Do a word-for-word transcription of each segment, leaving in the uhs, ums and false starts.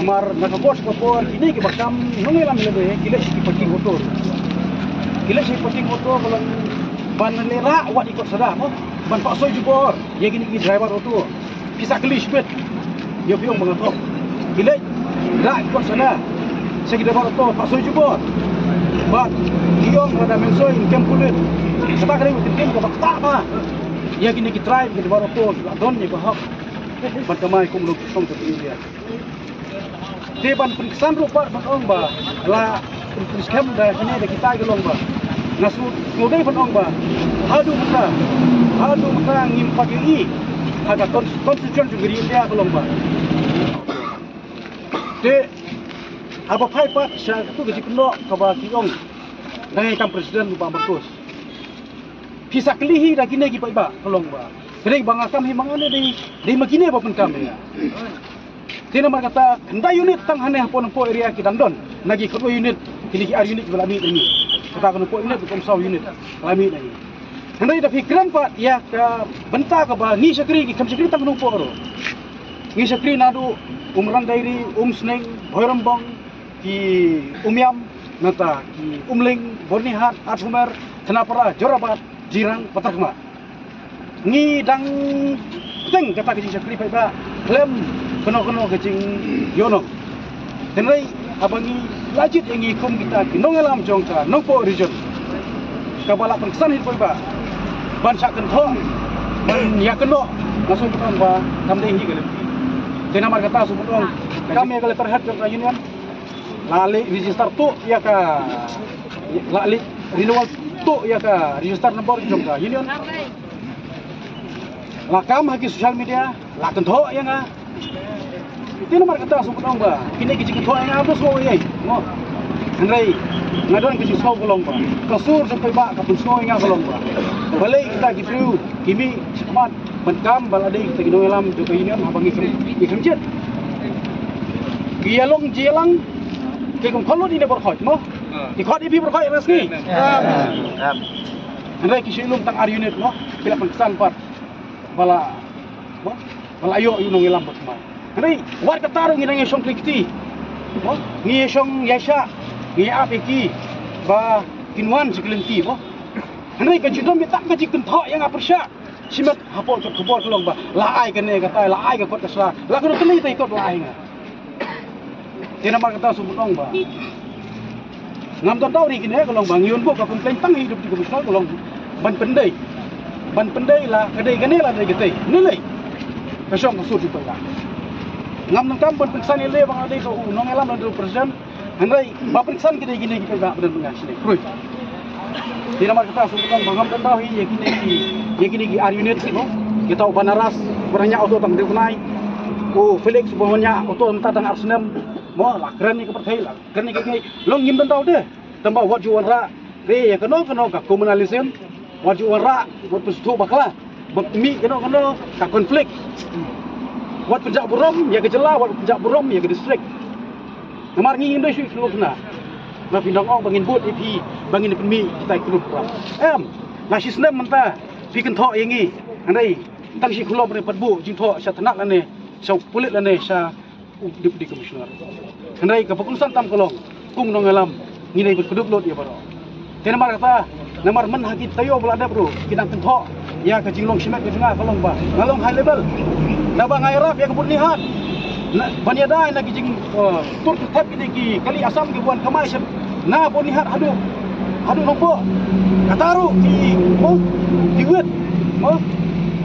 Namar na ka por sha ka por kine kiba kam nongïalam lade ki leit sha ki parking auto. Ki leit sha ki parking auto ka long ban leit rah wat ïa ki kot sada mo, ban pahsoi jubor ïa kine ki driver auto. Phi sa kylli shibit ïa phi ong ba nga thok. Ki leit rah ki kot sada sha ki driver auto pahsoi jubor. Bad ki ong ba da mynsoi kem pulit. Kata ka dei ka ktien kaba ktah bha ïa kine ki driver, ki driver auto, la don ïa ka hok ban kamai kum u nongshong sha ka India. Te ban pynksan ruh pat ban ong ba la pynskhem da kine da kita ki long ba nga sngewdei ban ong ba haduh mynta, haduh mynta ngim pat ïohi ha ka cons-, constitution jong ka ri India ka long ba. Te haba phai pat sha katu ka jingkynnoh kaba ki ong da nga kam president ba Marcos. Phi sa kylli hi da kine ki paidbah ka long ba ka dei ba nga kam hi ma nga ne dei, dei ma kine ba pynkam ïa nga. Te namar kata khyndai unit tang hangne hapoh Nongpoh area ki dang don na ki khatwei unit, kine ki ar unit ba la mih na ngi. Kata ka Nongpoh unit kum saw unit la mih na ngi. Hynrei da phi kren pat ïa ka bynta kaba ngi shakri, ki khlem shakri tang Nongpoh ruh. Ngi shakri naduh Umran Diary, Umsning, Bhoirymbong, ki Umiam, nangta ki Umling, Byrnihat, Ardhumer, Khanapara, Jorabat, Jirang, Patharkhmah. Ngi dang teng kata ka jingshakri paidbah khlem kano kano ka jingïohnong. Hynrei haba ngi la jied ïa ngi kum kita ki nongïalam jong ka Nongpoh region, kaba la pynksan hi paidbah ban shah kynthoh, ban ïakynnoh, nga sngewthuh ba kam dei hi ka lynti. Te namar kata sngewthuh kam ïa ka letterhead jong ka union. La leit register tuh ïa ka, la leit renewal tuh ïa ka register number jong ka union. La kam ha ki social media, la kynthoh ïa nga. Te namar kata sngewthuh ba kine ki jingkynthoh ïa nga, ym da sngew ei ei mo. Hynrei nga don ka jingsngew ka long ba ka sur jong paidbah ka pynsngew ïa nga ka long ba balei kita ki briew ki mih shakhmat ban kam ba la dei kita ki nongïalam jong ka union haba ngi khlem, ngi khlem jied. Ki ïalong jingïalang ki khlem khot lut ïa ki baroh khoit mo. Ki khot ïa phi baroh khoit, ras ki. Hynrei ki shu lum tang ar unit mo. Ki la pynksan pat ba la, mo, ba la ïoh ïa u nongïalam ba thymmai. Hynrei wat kata ruh ngi nang ïashong khlei kti mo. Ngi ïashong ïaishah, ngi ïa ap ïa ki ba kin wan sha ki lynti mo. Hynrei ka jingdon beit tang ka jingkynthoh ïa nga pyrshah. Shimet hapoh jong khubor ka long ba la ai kane katai, la ai ka kot ka sla, la kano kane katai kot la ai nga. Te namar kata sngewthuh ba ngam don daw ri kine ka long ba ngi ïoh buh ka complaint tang hi Deputy Commissioner ka long ban pyndei, ban pyndei la ka dei kane la dei katai. Ne lei ka shong ka sur jong paidbah. Ngam donkam ban pynksan ïa lei ba nga dei ka u nongïalam, la dei u president. Hynrei ba pynksan ki dei kine ki paidbah ba don bynga shane. Khrui. Te namar kata sngewthuh ba ngam don daw hi ïa kine ki, ïa kine ki ar unit mo. Kita u Banaras ba dang ñiah auto tang dei u bnai. U Felix ba ñiah auto mynta tang ar snem mo, la kren ïa ka pyrthei, la kren ïa ka ngi. Long ngim don daw de. Tang ba wat ju wanrah re ïa kano kano ka communalism. Wat ju wanrah, wat pynsngewthuh bakla. Bad mih kano kano ka conflict. Wat pynjah burom ïa ka jylla, wat pynjah burom ïa ka district. Namar ngi ngim dei shuh shuh na. Ba phin dang ong ba ngin bud ïa phi ba ngin pynmih kita ki rup ram. Em, la shi snem mynta phi kynthoh ïa ngi. Hynrei tang shi khlom re pat buh jingthoh sha tnat lane sha u pulit lane sha u Deputy Commissioner. Hynrei kaba kongsan tam ka long, kum nongïalam ngi dei ban kdup lut ïa baroh. Te namar kata, namar myn ha ki taïew ba la dep ruh ki dang kynthoh ïa ka jinglong shimet ka jong nga ka long ba nga long high level. Naba nga ïarap ïa ka Byrnihat ban ïada na ki jing, eh, tur ki thep ki dei ki kali Assam ki wan kamai sha na Byrnihat haduh, haduh Nongpoh. Kata ruh ki, mo, ki wit, mo,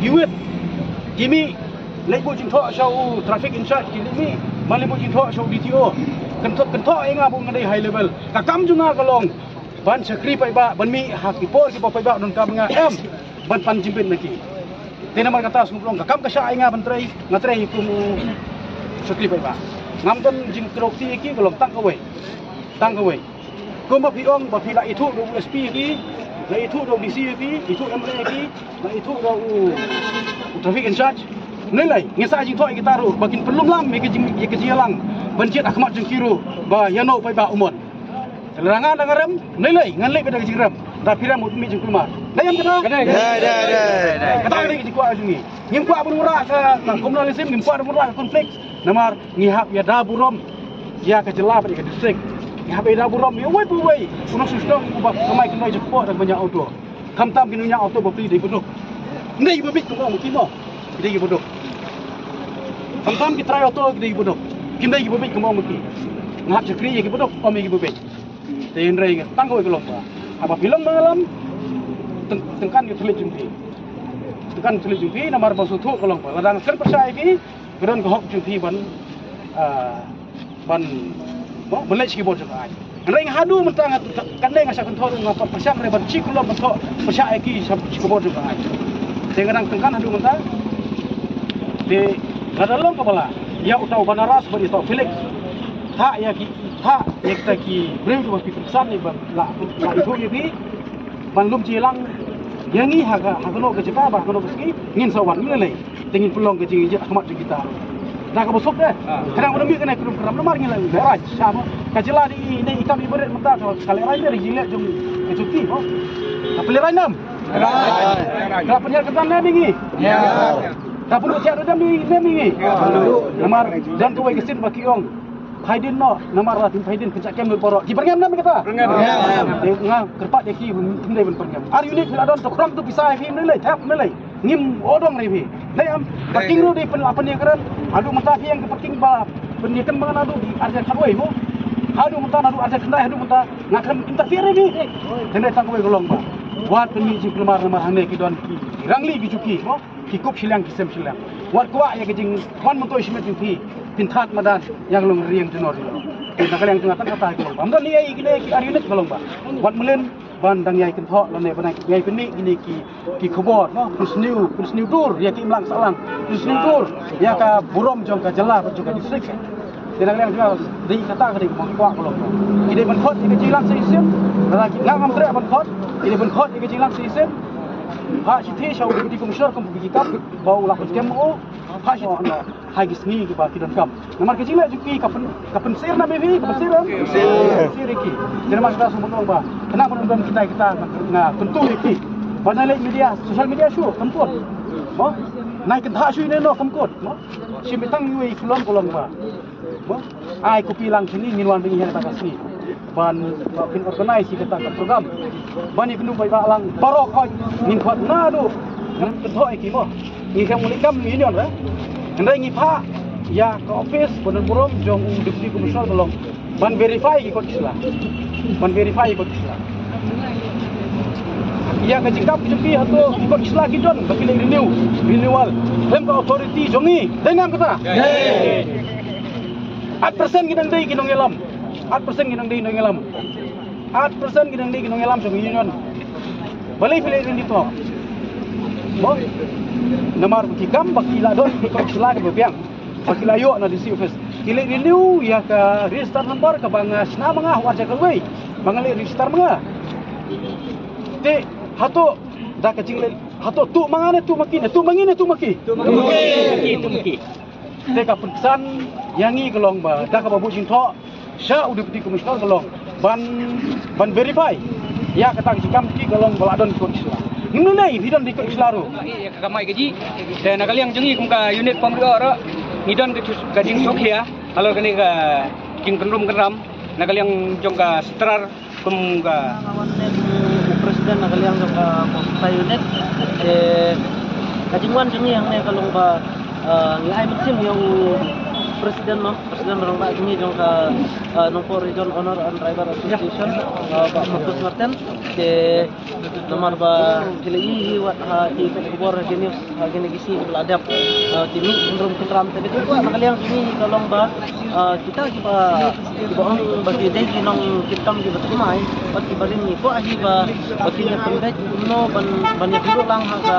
ki wit ki mih leit buh jingthoh sha u traffic in charge, ki leit mih ban leit buh jingthoh sha u D T O. Kynthoh, kynthoh ïa nga ba nga dei high level. Ka kam jong nga ka long ban shakri paidbah, ban mih ha ki por kiba paidbah donkam nga, em ban pan jingbit na ki. Te namar kata sngewlong ka kam ka shah ïa nga ban trei, nga trei kum u secretary paidbah. Ngam don jingkyrkhu ïa ki, ka long tang kawei. Tang kawei. Kumba phi ong ba phi la ithuh da u S P ïa ki, la ithuh da u D C ïa ki, ithuh M L A ïa ki, la ithuh da u, u traffic in charge. Nilai, ngi sa jingthoh ïa kita ruh ba kin pynlum lam ïa ka jing, ïa ka jingïalang ban jied ha khmat jong ki ruh ba ïa no paidbah u mon. Lada nga da nga rem, nilai ngan leh bad ka jingrem. Da phi rem u mih jingkulmar. Da ïam kata? Dei, dei, dei, dei. Kata ka dei ka jingkwah jong ngi. Ngim kwah ban wanrah ka, ka communalism, ngim kwah ban wanrah ka conflict. Namar ngi hap ïa da burom ïa ka jylla bad ïa ka district. Ngi hap ïa da burom ïa uwei pa uwei u nongshnong uba kamai kynroi jingpyrkhat da ban ñiah auto. Khamtam ki nongñiah auto bapli dei ba duk. Ym dei ba bieit kumba ong ki mo. Ki dei ba duk. Khamtam ki trai auto ki dei ba duk. Kim dei ba bieit kumba ong ki. Nga hap shakri ïa ki ba duk, ym ïa ki ba bieit. Te hynrei nga tang kawei ka long ba haba phi long nongïalam, tyng-, tyngkan ka thylliej jong phi. Tyngkan ka thylliej jong phi namar ba sngewthuh ka long ba lada nga kren pyrshah ïa phi, ka don ka hok jong phi ban, ah, ban, mo, ban leit sha ki bor jong ka aiñ. Hynrei nga haduh mynta nga, ka, kane nga shah kynthoh ruh nga pyrshang re ban shu kyllon ban thoh pyrshah ïa ki sha, sha ki bor jong ka aiñ. Te nga dang tyngkan haduh mynta. Te lada long kaba lah ïa uta u Banaras bad ïa uta u Felix. Thah ïa ki, thah ïa kita ki briew kiba phi pynsan ne ba la, la ithuh ïa phi ban lum jingïalang ïa ngi ha ka, ha kano ka jaka bad ha kano ka sngi ngin sa wan, ngin lei. Te ngin pynlong ka jingïeit ha khmat jong kita. Da kaba suk de. Khnang ba ym mih kane ka rum ka ram namar ngi la lehrain sha mo. Ka jylla dei, dei i kam iba rit mynta ka, ka lehrain de, ka jingleh jong ka juti mo. Ka pynlehrain nam. Ka pynhiar kyrdan nam ïa ngi. Ka pynhiar kyrdan nam ïa ngi. Namar don kawei ka sien ba ki ong. Phaidien noh, namar la phim phaidien phin shah kem lut baroh. Ki pyrngem nam kata? Pyrngem. Te nga kyrpad ïa ki, ym dei ban pyrngem. Ar unit phi la don, to khrong to pisa ïa phi, ym lei, thep ym lei. Ngim ïoh dong re phi. Dei em, parking ruh dei pyn la pynïakren. Haduh mynta phi ïeng ka parking ba pynïakren ba naduh arhajar khatwei mo. Haduh mynta naduh arhajar khyndai, haduh mynta nga khlem interfere re phi. Te dei tang kawei ka long ba wat pynmih jingkulmar namar hangne ki don ki rangli ki juki mo. Ki kup shiliang ki sem shiliang. Wat kwah ïa ka jingwan myntoi shimet jong phi. Phin thad madan ïa ka long riang jnor jnor. Te na ka liang jong nga tang kata ka long ba. Ym don ei ei kine ki ar unit ka long ba. Wat mlien ban dang ïai kynthoh lane ban ïai pynmih kine ki, ki khubor mo. Pynsniew, pynsniew dur ïa ki imlang sahlang. Pynsniew dur ïa ka burom jong ka jylla bad jong ka district. Te na ka liang jong nga dei kata ka dei kaba kwah ka long ba. Ki dei ban khot ïa ka jingïalang sa shisien. Lada ki, nga ngam treh ban khot. Ki dei ban khot ïa ka jingïalang sa shisien. Phah shithi sha u Deputy Commissioner kum ki kam ba u la pynskhem u. Phah shithi ha ki sngi kiba ki donkam. Namar ka jingleh jong ki ka pyn, ka pynsir na maybe, ka pynsir em? Pynsir. Pynsir ïa ki. Te namar kata shu ban ong ba khnang ba ym don kita kita nga kyntu ïa ki. Ba na leit media, social media shuh, kam kut. Mo? Nai kynthah shuh ine no, kam kut. Mo? Shim tang iwei i khlem ka long ba. Mo? Ai copy lang shini, ngin wan bad ngi ha kata ka sngi. Ban, ban phin organize ïa kata ka program. Ban ïakynduh paidbah lang baroh khoit, ngin khot naduh. Ngin kynthoh ïa ki mo. Ngi khlem leh kam union re. Hynrei ngi phah ïa ka office ba don burom jong u Deputy Commissioner ba long. Ban verify ki kot ki sla. Ban verify ki kot ki sla. Ïa ka jingkam ki jong ki hato ki kot ki sla ki don ba ki leh renew, renewal. Khlem ka authority jong ngi. Dei ngam kata? Dei. At present ki dang dei ki nongïalam. At present ki dang dei nongïalam. At present ki dang dei ki nongïalam jong union. Balei phi leh renew to? Mo? Namar ki kam ba ki la don ki kam ki la ka biang. Ba ki la ïoh na D C office. Ki leh renew ïa ka register number kaba nga shna ma nga ha u arhajar khatwei. Ba nga leh register ma nga. Te hato da ka jingleh hato tu ma nga ne tu ma ki ne tu ma ngi ne tu ma ki. Tu ma ki. Tu ma ki. Te ka pynsan ïa ngi ka long ba da kaba buh jingthoh sha u Deputy Commissioner ka long ban, ban verify ïa kata ka jingkam ki ka long ba la don kot ki sla. Ngim lei phi don di kot ki sla ruh. Ka mai ka ji. Te na ka liang jong ngi kum ka unit pom ri oro ngi don ka jus-, ka jingsuk ïa halor kane ka jingkynrum kynram na ka liang jong ka strar. Kum ka, nga wan ne kum u president na ka liang jong ka Mawsynrai unit. Te ka jingwan jong ngi hangne ka long ba, eh, ngi ai mynsiem ïa u president, no, president rangbah jong ngi jong ka, eh, Nongpoh Region Owner and Driver Association, eh, Bah Marcus Martin. Te namar ba ki la ïohi wat ha ki peit khubor ha ki news ha kine ki sngi kiba la dep, eh, ki mih kynrum kynram. Te ka jingkwah na ka liang jong ngi ka long ba, eh, kita kiba, kiba ong ba ki dei ki nongkitkam kiba thymmai bad kiba rim, ngi kwah hi ba, ba kin ïa pynbeit kumno ban, ban ïakynduh lang ha ka